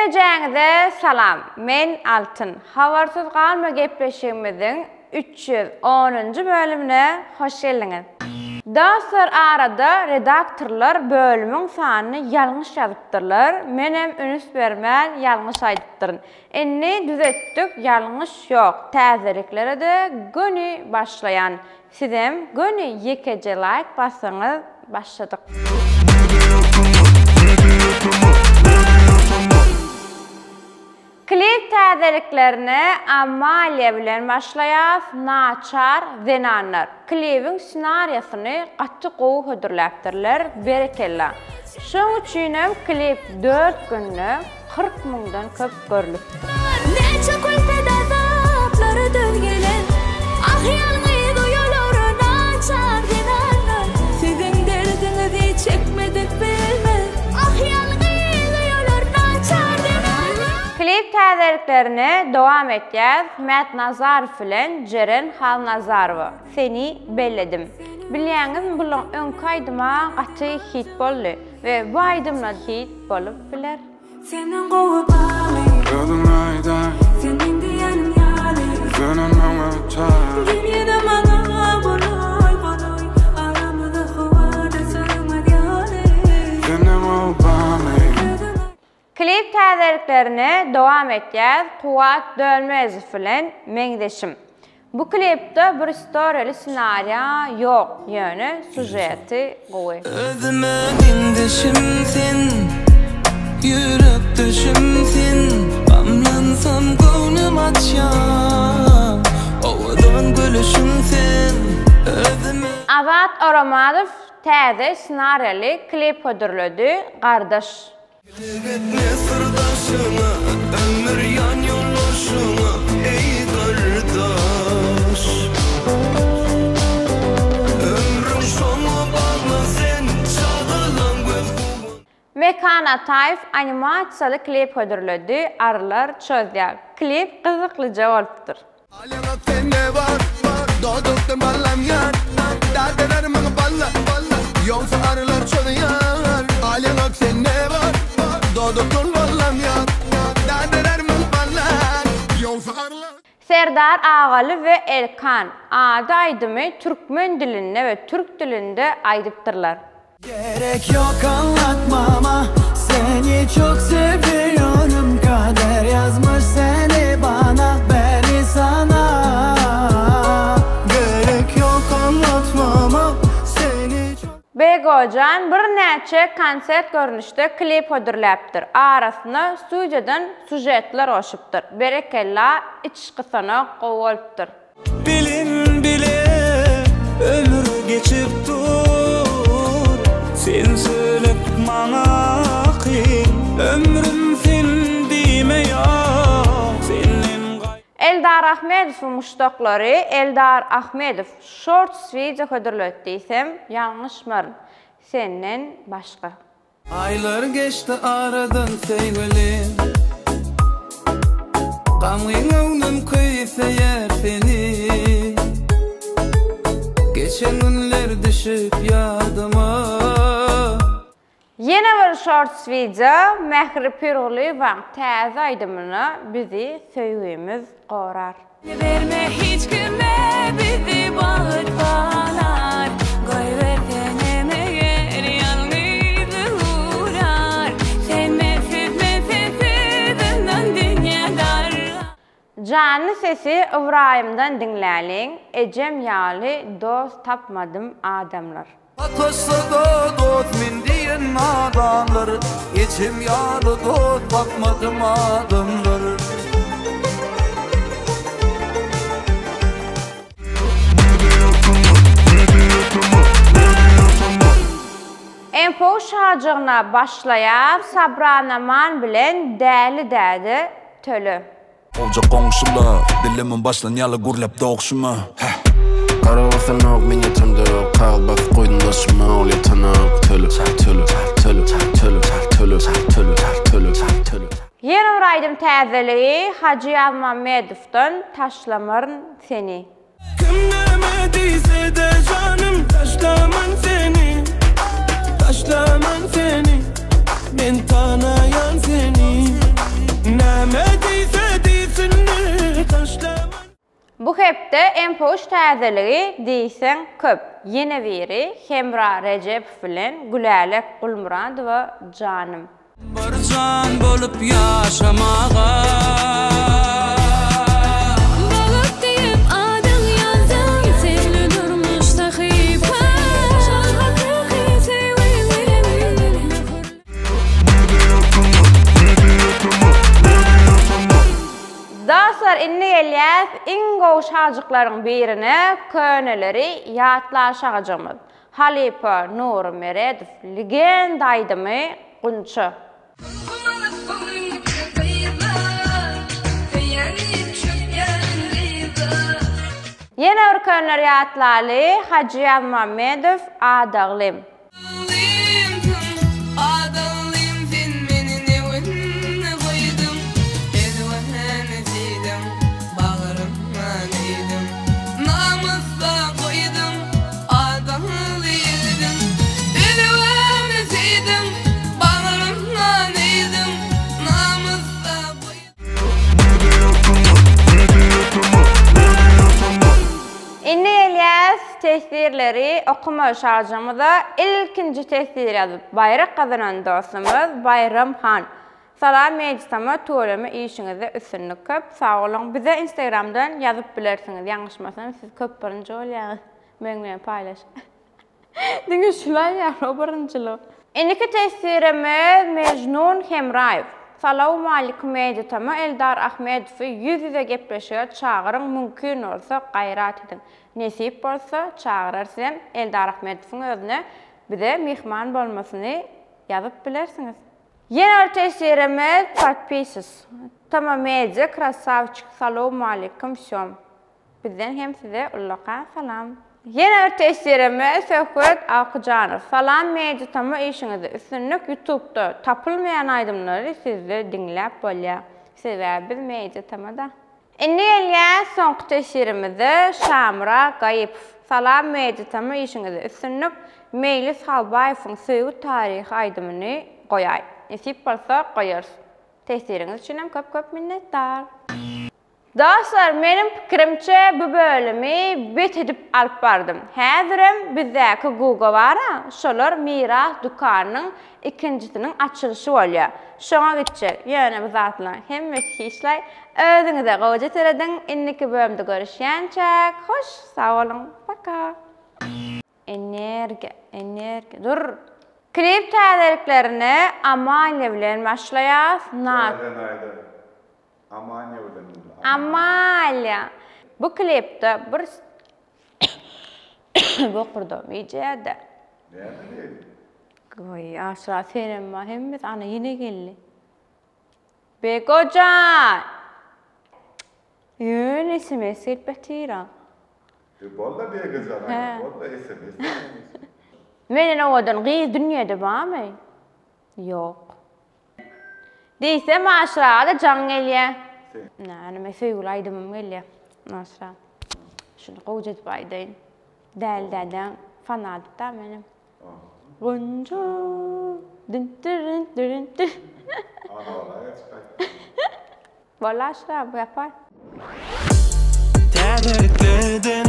Hemmejäňize salam! Men Altyn. Habarsyz galma gepleşigimiziň 310-njy bölümine hoş geldiňiz. Dostlar arada redaktorlar bölümiň sanyny ýalňyş ýazypdyrlar, menem ünüs bermän ýalňyş aýdypdyryn. Indi düzetdik ýalňyş ýok, täzeliklere-de göni başlaýan. Sizem göni ýekeje laýk bassaňyz başladyk. Klip täzeliklerine Amalia bilen başlaýas Naçar zenanlar. Klibiň ssenariýasyny gaty gowy hödürläpdirler berekella. Şoň üçinem klip 4 günde 40 müňden köp görlüpdir. Näçe külpet azaplara döz gelen, Ah ýalňyz uýalar, naçar zenanlar, Siziň derdiňizi çekmedik bilmez. Ah ýalňyz uýalar, naçar zenanlar. Klip täzeliklerine dowam etýäs Mätnazarow bilen Jeren Halnazarowa Seni belledim. Bilýäňizmi bulaň öňki aýdyma gaty hit boldy we bu aýdymda hit bolup biler. Senden gowy barmy? Özüň aýdaý. Sen meň diýenim ýaly. Senem öňe taý. Gel ýene maňa golaý golaý. Aramyza howada sygmaz ýaly. Senden gowy barmy? Özüň Klip täzeliklerine dowam etýäs Kuwat Dönmezow bilen Meňzeşim. Bu klipde bir istoriýaly ssenariýa ýok ýöne sužeti gowy. Özüme meňzeşim sen, Ýürekdeşim sen, Gamlansam göwnüm açýar, Owadan gülüşiň sen, Özüme. Azat Oramadow täze ssenariýaly klip hödürledi Gardaş. Dileg etme syrdaşyňa, Ömür ýan ýoldaşyňa, eý gardaş. Ömrüň şoňa bagla sen, çagalaň göz guwanjy. Mekan Ataýew animasiýaly klip hödürledi Arylar çözýär. Klip gyzyklyja bolupdyr. Alýaňak sende bar, dodakdan ballamýar, Dädeler maňa balla, balla, ýogsa arylar çözýär. Alýaňak sende bar, dodakdan ballamýar, Dädeler maňa balla, ýogsa arylar. Serdar Agaly we Elkan Ady aýdymy türkmen dilinde we türk dilinde aýdypdyrlar. Gerek yok anlatmama Seni çok seviyorum Kader yazmış seni bana Beni sana Gerek yok anlatmama Seni çok Begojan birnäçe konsert görnüşde klip hödürläpdir. Arasyna studiýadan sužetler goşupdyr. Berekella iç gysanok gowy bolupdyr. Bilim bile ömür geçip dur Sen söylep maňa kyn Ömrüm sen diýme ýok Senden gaý. Eldar Ahmedowyň muşdaklary Eldar Ahmedow shorts wideo hödürledi diýsem ýalňyşmaryn. Senden başga. Aýlar geçdi aradan söýgülim Gamgyn göwnüm küýseýär seni Geçen günler düşüp ýadyma. Ýene bir shorts wideo Mähri Pirgulyýewaň täze aýdymyna bizi söýgimiz gorar. Berme hiç kime bizi bagt balar Goýbersenem eger ýalňyz urar Sen mensiz men sensiz yndan dünýä dar. Janly sesi Ybraýymdan diňläliň ejem ýaly dost tapmadym adamlar. Sataşsa-da dost men diýen nadanlar, Ejem ýaly dost tapmadym adamlar. Empow şajygyna başlaýar Sabranaman bilen Däli däde Töle. Gowja goňşular, dilimim başlan ýaly gürläp dogşuma, heh. Gara basanok men ýatamda ýok Kagyz basyp goýdum daşyma ol ýatanok Töle, töle, töle, töle, töle, töle, töle, töle. Ýene bir aýdym täzeligi Hajy Ýazmammedowdan Taşlamaryn seni. Kim näme diýsede janym taşlaman seni Taşlaman seni Men tanaýan seni. Bu hepde MP3 täzeligi diýseň köp. Ýene biri Hemra Rejepow bilen Gülälek Gulmyradowa Janym. Bir jan bolup ýaşamaga. Bagt diýip adyň ýazdym senli durmuş sahypa. Şol hakyky söýgi bilen. Dostlar indi gelýäs iň gowy şajyklaryň birine köneleri ýatlar şagajygymyz. Halypa Nury Meredow legenda aýdymy Gunça. Ýene bir köneleri ýatlaly Hajy Ýazmammedow Adaglym. Indi gelýäs teswirleri okama şajygymyza. Ilkinji teswir ýazyp baýrak gazanan dostumyz Baýram han. Salam Mejitama tüweleme işiňizde üstünlik köp sag boluň bize instagramdan ýazyp bilersiňiz ýalňyşmasam siz köp birinji bolýaňyz meň bilen paýlaşyp. Diňe şul alýar o birinjilik. Indiki teswirimiz Mejnun Hemraýew. Salawmalikum Media-Tama Eldar Ahmedowy ýüz-ýüze gepleşige çagyryň mümkin bolsa gaýrat ediň. Nesip bolsa çagyrarys hem Eldar Ahmedowyň özüne bize myhman bolmasyny ýazyp bilersiňiz. Ýene bir teswirimiz Podpisis. Tama Media krasawçik salowmalikum wsem. Bizden hem size ullakan salam. Ýene bir teswirime Söhbet Akyjanow. Salam Media Tama işiňizde üstünlik ýutubda tapylmaýan aýdymlary sizde diňläp bolýa. Sebäbi biz Media Tamada. Indi gelýäs soňky teswirimize Şamyrat Gaýypow. Salam Media Tama işiňizde üstünlik Meýlis Halbaýewiň Söýgi taryhy aýdymyny goýaý. Nesip bolsa goýarys. Teswiriňiz üçinem köp köp minnetdar. Dostlar meniň pikirimçe bu bölümi bet edip alyp bardym. Häzirem bizdäki guga bara şolar miras dükanynyň ikinjisiniň açylyşy bolýa. Şoňa gitjek. Ýöne bu zatlaň hemmesi hiçlaý. Özüňize gowja serediň indiki bölümde görüşýänçäk hoş sag boluň paka. Energiýa energiýa dur. Klip täzeliklerine Amalia bilen başlaýas. Täzeden aýda. Amaniýa bilen boldy. Amalia. Bu klipde bir bokurdagym iýjädä. Näme diýdi? Goý Aşyra senem bar hemmesi ana ýene geldi. Begojan! Ýöne sms gelip ýatyra. E bolda Begojan aýdyp bolda sms. Menden owadan gyz dünýede barmy? Ýok. Diýsem Aşyraga-da jaň gelýä. Näme men söýgüli aýdymym gelýä. Aşyra. Şuny gowja edip aýdaýyn. Däli dädäň fanaty-da menem. Gunça dün dün dün dün. Ana geçip gaýtdy. Boldy Aşyra bu ýapar. Täzeliklerden.